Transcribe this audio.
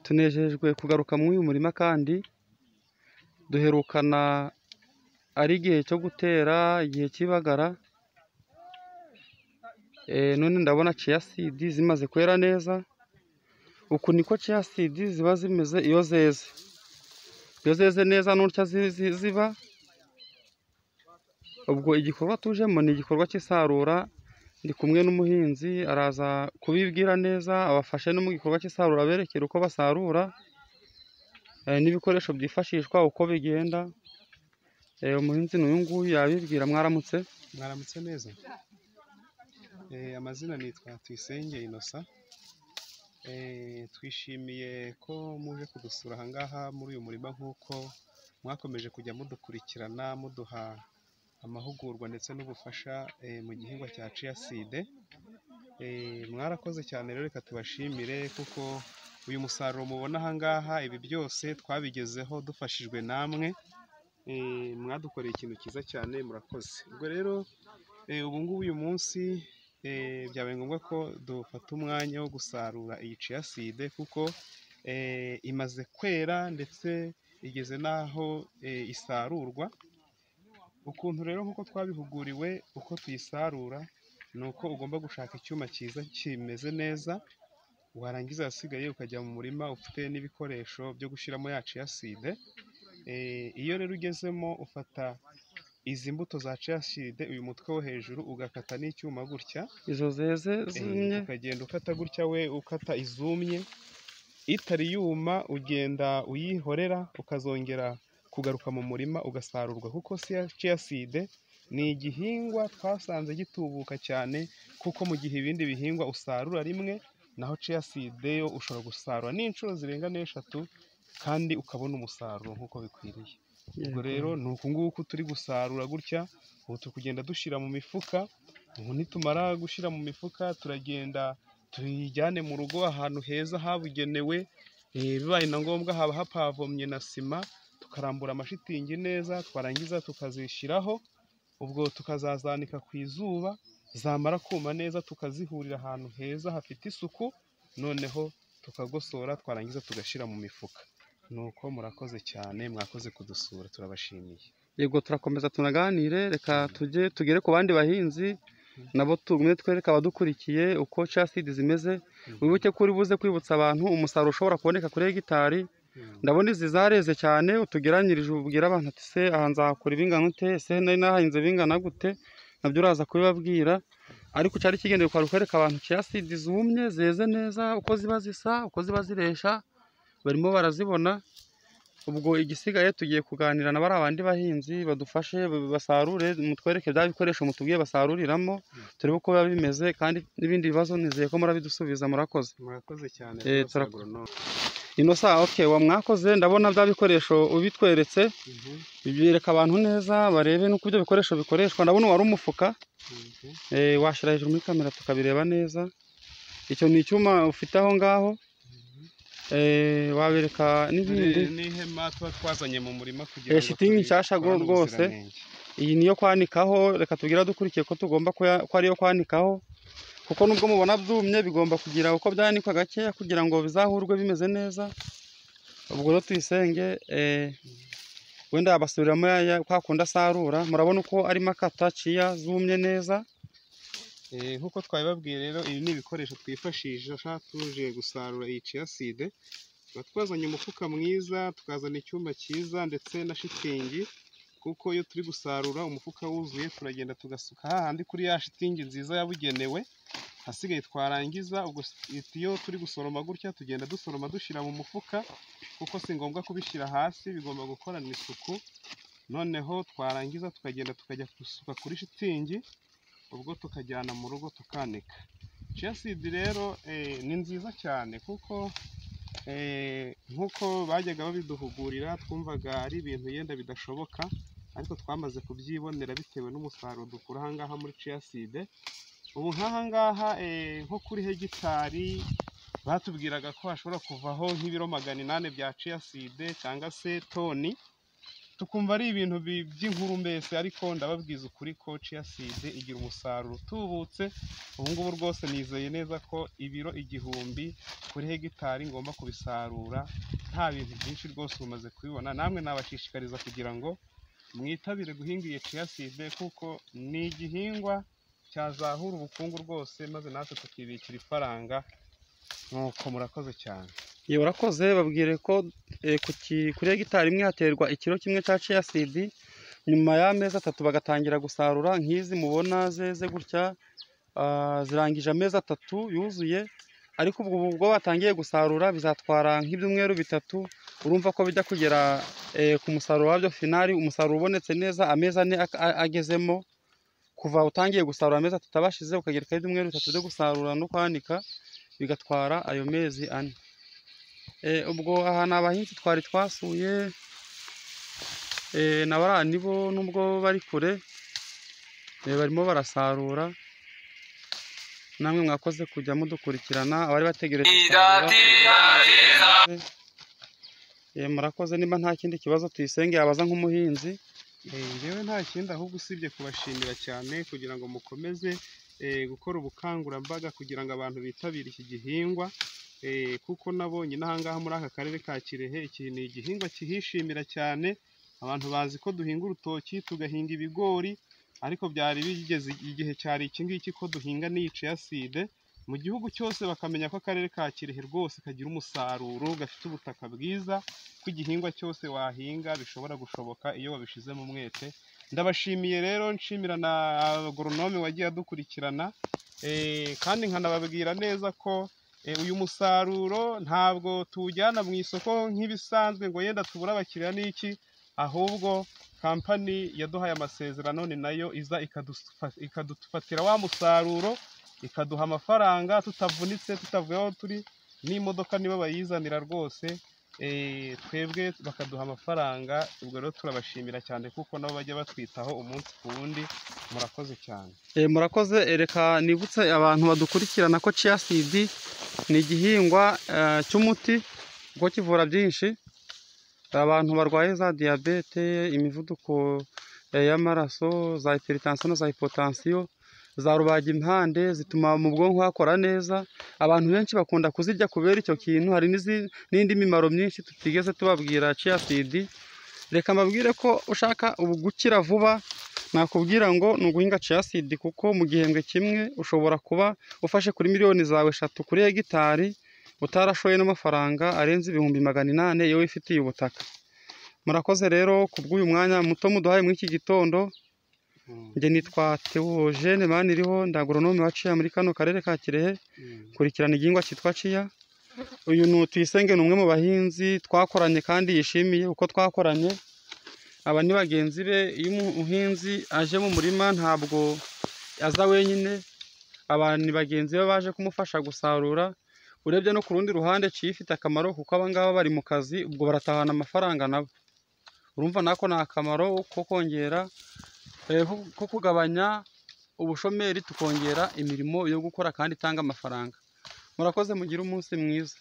Tunejejwe kugaruka muri uyu murima kandi duherukana ari igihe cyo gutera, igihe cy'ibagara. None ndabona chia seed zimaze kwera neza. Uku niko chia seed ziba zimeze iyo zeze. Iyo zeze neza n'utya ziba. Ubwo igikorwa tujemo ni igikorwa cy'isarura. Ndi kumwe n'umuhinzi, araza kubibwira neza, abafashe no mu gikorwa cy'isarura, aberekera uko basarura n'ibikoresho byifashishwa uko bigenda. Umuhinzi n'uyu nguyu yabibwira. Mwaramutse? Mwaramutse neza. Amazina nitwa Tuyisenge Innocent. Twishimiye ko muje kudusura aha ngaha muri uyu murima, nk'uko mwakomeje kujya mudukurikirana, muduha amahugurwa ndetse n'ubufasha mu gihingwa cya chia seed. Mwarakoze cyane rero, reka tubashimire kuko uyu musaruro mubona aha ngaha, ibi byose twabigezeho dufashijwe namwe. Mwadukoreye ikintu cyiza cyane, murakoze. Ubwo rero ubu ngubu uyu munsi byabaye ngombwa ko dufata umwanya wo gusarura iyi chia seed, kuko imaze kwera ndetse igeze n'aho isarurwa. Ukuntu rero nk'uko twabihuguriwe uko tuyisarura, ni uko ugomba gushaka icyuma cyiza kimeze neza, warangiza ahasigaye ukajya mu murima ufite n'ibikoresho byo gushyiramo ya chia seed. Iyo rero ugezemo ufata izi mbuto za chia seed, uyu mutwe wo hejuru ugakata n'icyuma gutya, izo zeze zumye, ukagenda ukata gutya, we ukata izumye, itari yuma ugenda uyihorera, ukazongera kugaruka mu murima ugasarurwa. Kuko chia seed ni igihingwa twasanze gitubuka cyane, kuko mu gihe ibindi bihingwa usarura rimwe, naho chia seed yo ushobora gusarura n'inshuro zirenga n'eshatu kandi ukabona umusaruro nk'uko bikwiriye. Ubwo rero ni uku nguku turi gusarura gutya, ubu turi kugenda dushyira mu mifuka. Ubu nitumara gushyira mu mifuka turagenda tuyijyane mu rugo ahantu heza habugenewe, bibaye na ngombwa haba hapavomye na sima, tukarambura amashitingi neza, twarangiza tukazishyiraho, ubwo tukazazanika ku izuba, zamara kuma neza tukazihurira ahantu heza hafite isuku, noneho tukagosora, twarangiza tugashyira mu mifuka. Nuko murakoze cyane, mwakoze kudusura, turabashimiye. Yego, turakomeza tunaganire, reka tujye tugere ku bandi bahinzi nabo tugume twereke abadukurikiye uko chia seed zimeze. Wibuke ko uri buze kwibutsa abantu umusaruro ushobora kuboneka kuri hegitari. Ndabona izi zareze cyane, utugeranyirije ubwira abantu ati se aha nzahakura ibingana ute, ese nari nahahinze bingana gute, nabyo uraza kubibabwira. Ariko cyari kigendeye kwari kwereka abantu chia seed zumye zeze neza, uko ziba zisa, uko ziba ziresha, barimo barazibona. Ubwo igisigaye tugiye kuganira na bari abandi bahinzi badufashe basarure, mutwereke bya bikoresho mutubwiye basaruriramo, turebe uko biba bimeze, kandi n'ibindi bibazo nizeye ko murabidusubiza. Murakoze. Murakoze cyane. Innocent, okay, wa mwakoze. Ndabona bya bikoresho ubitweretse, bibereka abantu neza barebe nuko ibyo bikoresho bikoreshwa. Ndabona wari umufuka, washyira hejuru muri kamera tukabireba neza. Icyo ni icyuma ufite aho ngaho, wabereka n'ibindi. N'ihema tuba twazanye mu murima kugira ngo shitingi nshasha rwose. Iyi niyo kwanikaho, reka tubwira dukurikiye ko tugomba ko ariyo kwanikaho, kuko nubwo mubona byumye bigomba kugira uko byanikwa gakeya kugira ngo bizahurwe bimeze neza. Ubwo rero Tuyisenge wenda yabasubiriramo kwa kundi asarura. Murabona uko arimo akata chia zumye neza. Nk'uko twabibabwiye rero, ibi ni ibikoresho twifashisha tuje gusarura iyi chia seed. Tuba twazanye umufuka mwiza, tukazana icyuma cyiza ndetse na shitingi, kuko iyo turi gusarura umufuka wuzuye turagenda tugasuka hahandi kuri ya shitingi nziza yabugenewe, hasigaye twarangiza ubwo iyo turi gusoroma gutya tugenda dusoroma dushyira mu mufuka, kuko si ngombwa kubishyira hasi, bigomba gukoranwa isuku. Noneho twarangiza tukagenda tukajya gusuka kuri shitingi, ubwo tukajyana mu rugo tukanika. Chia seed rero ni nziza cyane, kuko nk'uko bajyaga babiduhugurira twumvaga ari ibintu yenda bidashoboka, ariko twamaze kubyibonera bitewe n'umusaruro dukura aha ngaha muri chia seed. Ubu nk'aha ngaha nko kuri hegitari batubwiraga ko hashobora kuvaho nk'ibiro 800 bya chia seed cyangwa se toni. tukumva ari ibintu by'inkuru mbese, ariko ndababwiza ukuri ko chia seed igira umusaruro utubutse. Ubu ngubu rwose nizeye neza ko ibiro 1000 kuri hegitari ngomba kubisarura nta bintu byinshi rwose, umaze kubibona. Namwe nabashishikariza kugira ngo mwitabire guhinga iyi chia seed, kuko ni igihingwa cyazahura ubukungu rwose, maze natwe tukibikira ifaranga. Nuko murakoze cyane. Iyo urakoze, babwire ko kuri hegitari imwe haterwa ikiro kimwe cya chia seed, nyuma y'amezi 3 bagatangira gusarura. Nk'izi mubona zeze gutya, zirangije amezi 3 yuzuye, ariko ubwo batangiye gusarura bizatwara nk'ibyumweru 3. Urumva ko bijya kugera ku musaruro wabyo finali, umusaruro ubonetse neza amezi 4 agezemo. Kuva utangiye gusarura amezi 3 abashize, ukagerekaho ibyumweru 3 byo gusarura no kwanika, bigatwara ayo mezi 4. Ubwo aha ni abahinzi twari twasuye, na nibo nubwo bari kure, barimo barasarura. Namwe mwakoze kujya mudukurikirana, abari bategereje gusarura. Murakoze. Niba nta kindi kibazo Tuyisenge yabaza nk'umuhinzi. Njyewe nta kindi, ahubwo usibye kubashimira cyane kugira ngo mukomeze gukora ubukangurambaga kugira ngo abantu bitabire iki gihingwa, kuko nabonye n'ahangaha muri aka karere ka Kirehe iki ni igihingwa kihishimira cyane. Abantu bazi ko duhinga urutoki, tugahinga ibigori, ariko byari bigeze igihe cyari iki ngiki ko duhinga n'iyi chia seed mu gihugu cyose, bakamenya ko akarere ka Kirehe rwose kagira umusaruro, gafite ubutaka bwiza, ko igihingwa cyose wahinga bishobora gushoboka iyo wabishizemo umwete. Ndabashimiye rero, nshimira na agoronome wagiye adukurikirana, kandi nkanababwira neza ko uyu musaruro ntabwo tuwujyana mu isoko nk'ibisanzwe ngo yenda tubure abakiriya n'iki, ahubwo kampani yaduhaye amasezerano ni nayo iza ikadufatira wa musaruro, ikaduha amafaranga tutavunitse, tutavuye aho turi, n'imodoka nibo bayizanira rwose, twebwe bakaduha amafaranga. Ubwo rero turabashimira cyane kuko nabo bajya batwitaho umunsi ku wundi. Murakoze cyane. Murakoze. Reka nibutse abantu badukurikirana ko chia seed ni igihingwa cy'umuti, kuko kivura byinshi. Abantu barwaye za diyabete, imivuduko y'amaraso, za hypertension na za hypotension, za rubagimpande, zituma mu bwonko hakora neza. Abantu benshi bakunda kuzirya kubera icyo kintu. Hari n'indi mimaro myinshi tutigeze tubabwira chia seed. Reka mbabwire ko ushaka ubu gukira vuba, nakubwira ngo ni uguhinga chia seed, kuko mu gihembwe kimwe ushobora kuba ufashe kuri miliyoni zawe 3 kuri hegitari, utarashoye n'amafaranga arenze 800,000 iyo wifitiye ubutaka. Murakoze rero kubw'uyu mwanya muto muduhaye muri iki gitondo. Njye nitwa Theogene Maniriho, ndi agoronome wa chia muri kano karere ka Kirehe, kurikirana igihingwa cyitwa chia. Uyu ni Tuyisenge, ni umwe mu bahinzi twakoranye kandi yishimiye uko twakoranye. Aba ni bagenzi be. Iyo umuhinzi aje mu murima ntabwo aza wenyine, aba ni bagenzi be baje kumufasha gusarura. Urebye no ku rundi ruhande chia ifite akamaro, kuko aba ngaba bari mu kazi, ubwo baratahana amafaranga nabo. Urumva nako ni akamaro ko kongera ko kugabanya ubushomeri, tukongera imirimo yo gukora kandi itanga amafaranga. Murakoze, mugire umunsi mwiza.